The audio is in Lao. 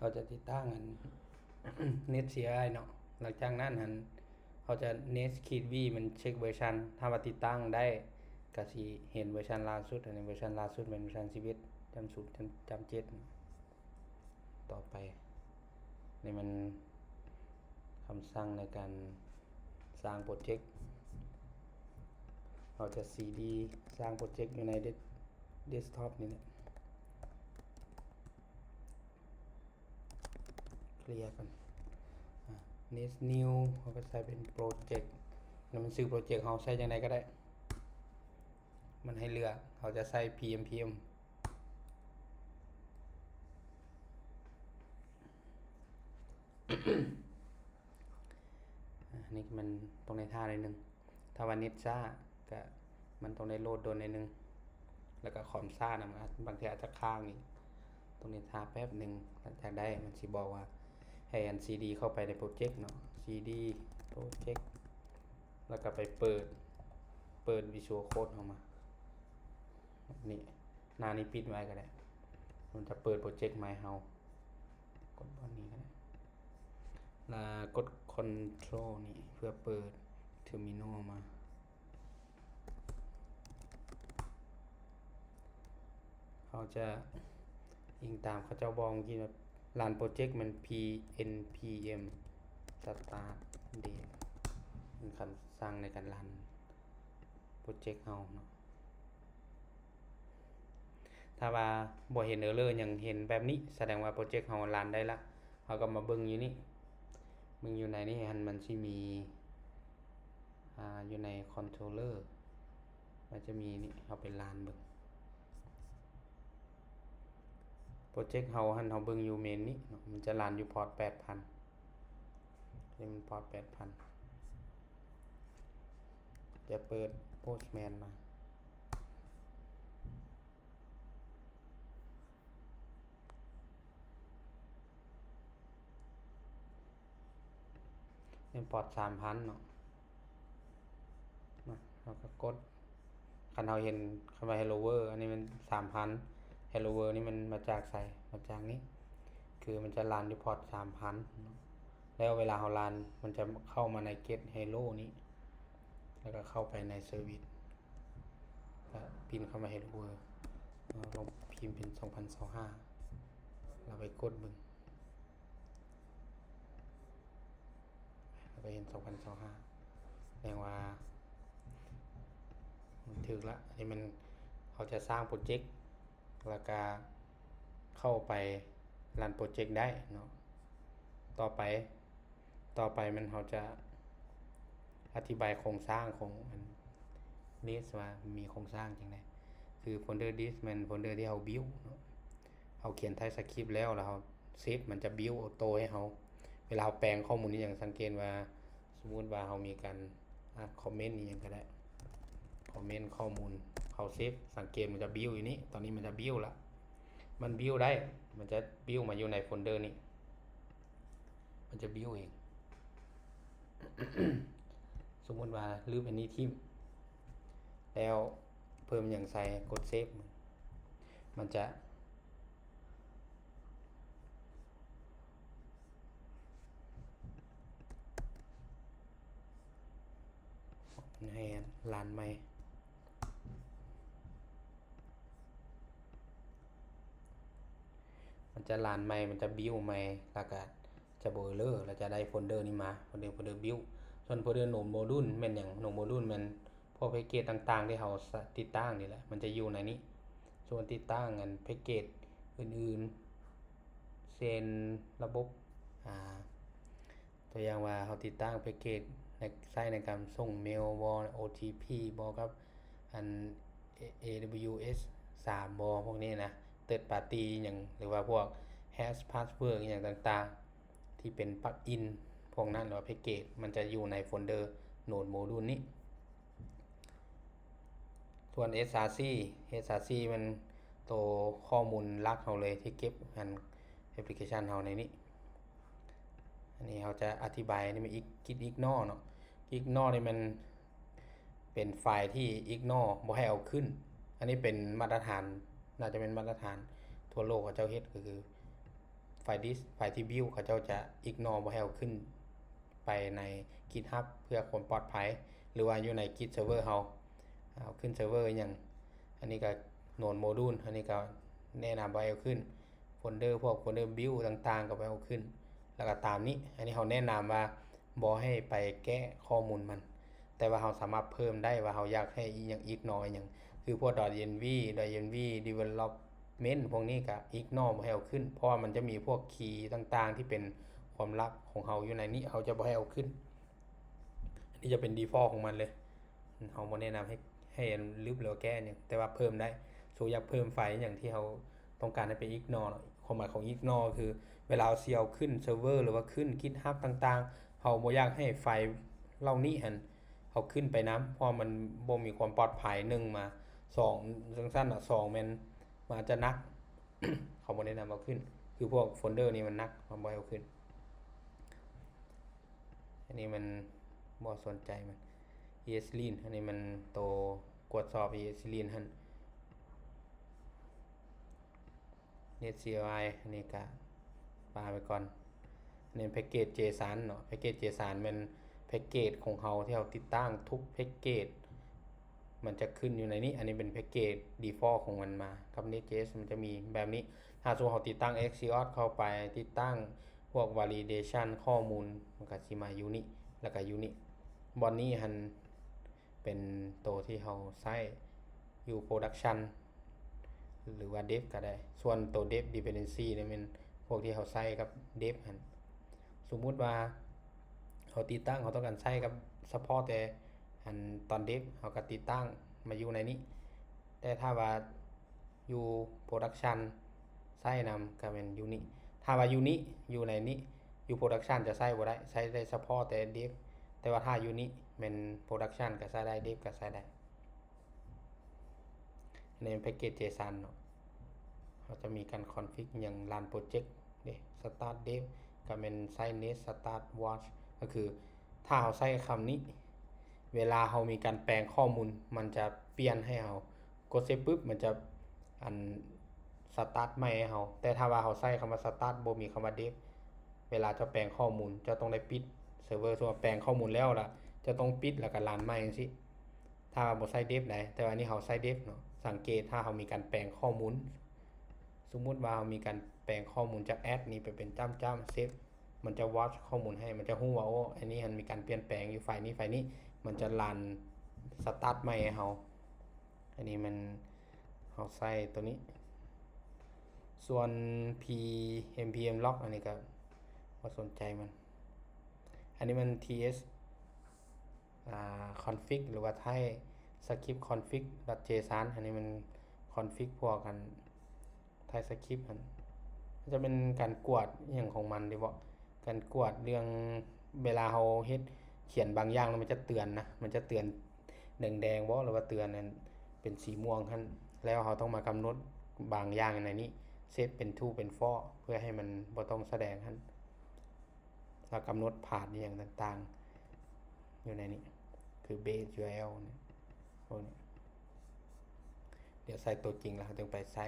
ເຮົາຈະຕິດຕັ້ງອັນ NetCI ເນາະ. ຫຼັງຈາກນັ້ນຫັ້ນ ເຮົາຈະ Nest ຂີດ V ມັນເຊັກເວີຊັນ. ຖ້າວ່າຕິດຕັ້ງໄດ້ ກໍຊິເຫັນເວີຊັນລ່າສຸດ. ອັນນີ້ເວີຊັນລ່າສຸດແມ່ນເວີຊັນສິບເອັດຈ້ຳສູນຈ້ຳເຈັດ. ຕໍ່ໄປ ນີ້ມັນຄຳສັ່ງໃນການສ້າງໂປຣເຈັກ. ເຮົາຈະ cd ສ້າງໂປຣເຈັກຢູ່ໃນເດສ desktop ນີ້ແຫຼະ. ເຄລຍກ່ອນ. ອາ Nest New ເຮົາກໍໃສ່ເປັນ Project ແລ້ວມັນຊື່ Project ເຮົາໃສ່ຈັ່ງໃດກໍໄດ້ ມັນໃຫ້ເລືອກ. ເຮົາຈະໃສ່ PMPM. ອາ ນີ້ມັນຕ້ອງໄດ້ຖ້າໜ້ອຍໜຶ່ງ. ຖ້າວ່າເນັດຊ້າ ກະມັນຕ້ອງໄດ້ໂຫຼດດົນໜ້ອຍໜຶ່ງ ແລ້ວກະຄອມຊ້ານຳ ອາດ ບາງເທື່ອອາດຈະຄ້າງອີກ. ຕ້ອງໄດ້ຖ້າແປັບໜຶ່ງ. ຫຼັງຈາກໄດ້ ມັນຊິບອກວ່າໃຫ້ອັນ cd ເຂົ້າໄປໃນ Project ເນາະ, cd Project ແລ້ວກະໄປເປີດ ເປີດ Visual Code ເຮົາມາ ແບບນີ້. ໜ້ານີ້ປິດໄວ້ກໍໄດ້ ມັນຈະເປີດໂປຣເຈັກໃໝ່ເຮົາ. ກົດບ່ອນນີ້ກໍໄດ້ ແລ້ວກົດ Control ນີ້ ເພື່ອເປີດ Terminal ມາ. ເຮົາຈະອີງຕາມເຂົາເຈົ້າບອກເມື່ອກີ້ວ່າ run project ແມ່ນ PNPM start date ເປັນຄຳສັ່ງໃນການ run project ເຮົາເນາະ. ຖ້າວ່າບໍ່ເຫັນ error ຫຍັງ ເຫັນແບບນີ້ ສະແດງວ່າໂປຣເຈັກເຮົາ run ໄດ້ລະ. ເຮົາກໍມາເບິ່ງຢູ່ນີ້ ເບິ່ງຢູ່ໃນນີ້ຫັ້ນ ມັນຊິມີ ອ່າ ຢູ່ໃນ controller ມັນຈະມີນີ້ ເຮົາໄປ run ເບິ່ງ. ໂປຣເຈັກເຮົາຫັ້ນ ເຮົາເບິ່ງຢູ່ເມນນີ້ເນາະ ມັນຈະຣັນຢູ່ພອດແປດພັນ ນີ້ມັນພອດແປດພັນ. ຈະເປີດ Postman ມາ ແມ່ນພອດສາມພັນເນາະ. ມາ ເຮົາກໍກົດ ຄັນເຮົາເຫັນຄຳວ່າ Hello World ອັນນີ້ແມ່ນສາມພັນ. Hello World ນີ້ມັນມາຈາກໃສ? ມາຈາກນີ້ ຄືມັນຈະຣັນຢູ່ພອດສາມພັນເນາະ. ແລ້ວເວລາເຮົາຣັນ ມັນຈະເຂົ້າມາໃນ Get Hello ນີ້ ແລ້ວກໍເຂົ້າໄປໃນ Service ແລ້ວພິມຄຳວ່າ Hello World ເຮົາລອງພິມເປັນສອງພັນຊາວຫ້າ ແລ້ວໄປກົດເບິ່ງ. ແລ້ວກໍເຫັນສອງພັນຊາວຫ້າ ແສດງວ່າມັນຖືກລະ. ອັນນີ້ມັນ ເຮົາຈະສ້າງໂປຣເຈັກ ແລ້ວກໍເຂົ້າໄປຣັນໂປຣເຈັກໄດ້ເນາະ. ຕໍ່ໄປ ຕໍ່ໄປແມ່ນເຮົາຈະອະທິບາຍໂຄງສ້າງຂອງອັນ Nest ວ່າມີໂຄງສ້າງຈັ່ງໃດ. ຄືໂຟນເດີ Nest ແມ່ນໂຟນເດີທີ່ເຮົາ build ເນາະ. ເຮົາຂຽນ TypeScript ແລ້ວ ແລ້ວເຮົາ save ມັນຈະ build auto ໃຫ້ເຮົາ. ເວລາເຮົາແປງຂໍ້ມູນອີ່ຫຍັງ ສັງເກດວ່າ ສົມມຸດວ່າເຮົາມີການ ອາ ຄອມເມັນອີ່ຫຍັງກໍໄດ້ ຄອມເມັນຂໍ້ມູນ ເຮົາ save ສັງເກດມັນຈະ build ຢູ່ນີ້. ຕອນນີ້ມັນຈະ build ລະ ມັນ build ໄດ້ ມັນຈະ build ມາຢູ່ໃນໂຟນເດີນີ້ ມັນຈະ build ເອງ. ສົມມຸດວ່າລືມອັນນີ້ຖິ້ມ ແລ້ວເພີ່ມຫຍັງໃສ່ ກົດ save ມັນຈະ ໃຫ້ຣັນໃໝ່ ມັນຈະຣັນໃໝ່ ມັນຈະ build ໃໝ່ ແລ້ວກະຈະບໍ່ error ແລ້ວຈະໄດ້ໂຟນເດີນີ້ມາ ໂຟນເດີ ໂຟນເດີ build. ສ່ວນໂຟນເດີ node module ແມ່ນຫຍັງ? Node module ແມ່ນ ພວກແພັກເກດຕ່າງໆທີ່ເຮົາ ສະ ຕິດຕັ້ງນີ້ແຫຼະ ມັນຈະຢູ່ໃນນີ້. ສ່ວນຕິດຕັ້ງອັນແພັກເກດອື່ນໆ ເຊັ່ນລະບົບ ອາ ຕົວຢ່າງວ່າເຮົາຕິດຕັ້ງແພັກເກດໃນ ໃຊ້ໃນການສົ່ງເມວບໍ ໂອທີພີບໍ ກັບອັນ ເອ AWS ສາມບໍ ພວກນີ້ນະ third party ຫຍັງ ຫຼືວ່າພວກ hash password ຫຍັງຕ່າງໆ ທີ່ເປັນ plugin ພວກນັ້ນ ຫຼືວ່າແພັກເກດ ມັນຈະຢູ່ໃນໂຟນເດີ node module ນີ້. ສ່ວນ SRC SRC ແມ່ນໂຕຂໍ້ມູນຫຼັກເຮົາເລີຍ ທີ່ເກັບອັນແອັບພລິເຄຊັນເຮົາໃນນີ້. ອັນນີ້ເຮົາຈະອະທິບາຍໃນ Git Ignore ເນາະ. Git Ignore ນີ້ແມ່ນເປັນໄຟລ໌ທີ່ Ignore ບໍ່ໃຫ້ເອົາຂຶ້ນ. ອັນນີ້ເປັນມາດຕະຖານ ໜ້າຈະເປັນມາດຕະຖານທົ່ວໂລກເຂົາເຈົ້າເຮັດ ກໍຄື ໄຟລ໌ດິສ ໄຟລ໌ທີ່ບິວ ເຂົາເຈົ້າຈະ ignore ບໍ່ໃຫ້ເອົາຂຶ້ນໄປໃນ GitHub ເພື່ອຄວາມປອດໄພ ຫຼືວ່າຢູ່ໃນ Git server ເຮົາ ເອົາຂຶ້ນ server ອີ່ຫຍັງ ອັນນີ້ກໍ node module ອັນນີ້ກໍແນະນຳບໍ່ໃຫ້ເອົາຂຶ້ນ ໂຟນເດີ ພວກໂຟນເດີບິວຕ່າງໆ ກໍບໍ່ໃຫ້ເອົາຂຶ້ນ ແລ້ວກໍຕາມນີ້ ອັນນີ້ເຮົາແນະນຳວ່າບໍ່ໃຫ້ໄປແກະຂໍ້ມູນມັນ ແຕ່ວ່າເຮົາສາມາດເພີ່ມໄດ້ວ່າເຮົາຢາກໃຫ້ອີ່ຫຍັງ ignore ອີ່ຫຍັງ ຄືພວກ .env .env development ພວກນີ້ກໍ ignore ບໍ່ໃຫ້ເອົາຂຶ້ນ ເພາະວ່າມັນຈະມີພວກຄີຕ່າງໆ ທີ່ເປັນຄວາມລັບຂອງເຮົາຢູ່ໃນນີ້ ເຮົາຈະບໍ່ໃຫ້ເອົາຂຶ້ນ ອັນນີ້ຈະເປັນ default ຂອງມັນເລີຍ ເຮົາບໍ່ແນະນຳໃຫ້ ໃຫ້ລຶບ ຫຼືວ່າແກ້ຫຍັງ ແຕ່ວ່າເພີ່ມໄດ້ ສົມມຸດຢາກເພີ່ມໄຟລ໌ຫຍັງທີ່ເຮົາຕ້ອງການໃຫ້ໄປ ignore ເນາະ ຄວາມໝາຍຂອງ ignore ຄືເວລາເຮົາຊິເອົາຂຶ້ນ server ຫຼືວ່າຂຶ້ນ GitHub ຕ່າງໆ ເຮົາບໍ່ຢາກໃຫ້ໄຟລ໌ເຫຼົ່ານີ້ຫັ້ນ ເຮົາຂຶ້ນໄປນຳ ເພາະວ່າມັນບໍ່ມີຄວາມປອດໄພ ໜຶ່ງມາ ສອງ ຈັ່ງຊັ້ນນະ ສອງແມ່ນມັນອາດຈະໜັກ ເຂົາບໍ່ແນະນຳເອົາຂຶ້ນ ຄືພວກໂຟນເດີນີ້ມັນໜັກ ເຮົາບໍ່ໃຫ້ເອົາຂຶ້ນ ອັນນີ້ມັນບໍ່ສົນໃຈມັນ ESLint ອັນນີ້ມັນໂຕກວດສອບ ESLint ຫັ້ນ NetCLI ອັນນີ້ກະປະໄວ້ກ່ອນ ອັນນີ້ແພັກເກດ JSON ເນາະ ແພັກເກດ JSON ແມ່ນແພັກເກດຂອງເຮົາທີ່ເຮົາຕິດຕັ້ງ ທຸກແພັກເກດ ມັນຈະຂຶ້ນຢູ່ໃນນີ້ ອັນນີ້ເປັນແພັກເກດ default ຂອງມັນມາ ກັບ Next.js ມັນຈະມີແບບນີ້ ຖ້າສົມມຸດເຮົາຕິດຕັ້ງ Axios ເຂົ້າໄປ ຕິດຕັ້ງພວກ validation ຂໍ້ມູນ ມັນກໍຊິມາຢູ່ນີ້ ແລ້ວກໍຢູ່ນີ້ ບ່ອນນີ້ຫັ້ນເປັນໂຕທີ່ເຮົາໃຊ້ຢູ່ production ຫຼືວ່າ dev ກໍໄດ້ ສ່ວນໂຕ dev dependency ນີ້ແມ່ນພວກທີ່ເຮົາໃຊ້ກັບ dev ຫັ້ນ ສົມມຸດວ່າເຮົາຕິດຕັ້ງ ເຮົາຕ້ອງການໃຊ້ກັບສະເພາະແຕ່ ອັນຕອນ dev ເຮົາກໍຕິດຕັ້ງມາຢູ່ໃນນີ້ ແຕ່ຖ້າວ່າຢູ່ production ໃຊ້ນຳກໍແມ່ນຢູ່ນີ້ ຖ້າວ່າຢູ່ນີ້ ຢູ່ໃນນີ້ ຢູ່ production ຈະໃຊ້ບໍ່ໄດ້ ໃຊ້ໄດ້ສະເພາະແຕ່ dev ແຕ່ວ່າຖ້າຢູ່ນີ້ແມ່ນ production ກໍໃຊ້ໄດ້ dev ກໍໃຊ້ໄດ້ ໃນແພັກເກດ JSON ເນາະ ເຮົາຈະມີການ config ຫຍັງ run project ເດ້ start dev ກໍແມ່ນໃຊ້ nest start watch ກໍຄືຖ້າເຮົາໃຊ້ຄຳນີ້ ເວລາເຮົາມີການແປງຂໍ້ມູນ ມັນຈະປ່ຽນໃຫ້ເຮົາ ກົດເສັດປຶບ ມັນຈະ ອັນ start ໃໝ່ໃຫ້ເຮົາ ແຕ່ຖ້າວ່າເຮົາໃຊ້ຄຳວ່າ start ບໍ່ມີຄຳວ່າ dev ເວລາເຈົ້າແປງຂໍ້ມູນ ເຈົ້າຕ້ອງໄດ້ປິດ server ສົມມຸດວ່າແປງຂໍ້ມູນແລ້ວລະ ເຈົ້າຕ້ອງປິດ ແລ້ວກໍ run ໃໝ່ຈັ່ງຊີ້ ຖ້າວ່າບໍ່ໃຊ້ dev ໃດ ແຕ່ວ່າອັນນີ້ເຮົາໃຊ້ dev ເນາະ ສັງເກດຖ້າເຮົາມີການແປງຂໍ້ມູນ ສົມມຸດວ່າເຮົາມີການແປງຂໍ້ມູນຈາກ add ນີ້ໄປເປັນຈ້ຳໆ save ມັນຈະ watch ຂໍ້ມູນໃຫ້ ມັນຈະຮູ້ວ່າ ໂອ້ ອັນນີ້ຫັ້ນມີການປ່ຽນແປງຢູ່ໄຟລ໌ນີ້ ໄຟລ໌ນີ້ ມັນຈະ run start ໃໝ່ໃຫ້ເຮົາ ອັນນີ້ມັນ ເຮົາໃຊ້ໂຕນີ້ ສ່ວນ P npm log ອັນນີ້ກໍບໍ່ສົນໃຈມັນ ອັນນີ້ມັນ th ອ່າ config ຫຼືວ່າ Thai script config.json ອັນນີ້ມັນ config ພວກອັນ Thai script ຫັ້ນ ຈະເປັນການກວດອີ່ຫຍັງຂອງມັນເດ້ເບາະ ການກວດເລື່ອງເວລາເຮົາເຮັດ ຂຽນບາງຢ່າງແລ້ວມັນຈະເຕືອນນະ ມັນຈະເຕືອນແດງໆເບາະ ຫຼືວ່າເຕືອນອັນເປັນສີມ່ວງຫັ້ນ ແລ້ວເຮົາຕ້ອງມາກຳນົດບາງຢ່າງໃນນີ້ set ເປັນ true ເປັນ false ເພື່ອໃຫ້ມັນບໍ່ຕ້ອງສະແດງຫັ້ນ ແລ້ວກຳນົດ path ອີ່ຫຍັງຕ່າງໆ ຢູ່ໃນນີ້ ຄື base url ນີ້ ພວກນີ້ ດຽວໃສ່ຕົວຈິງແລ້ວເຮົາຈຶ່ງໄປໃຊ້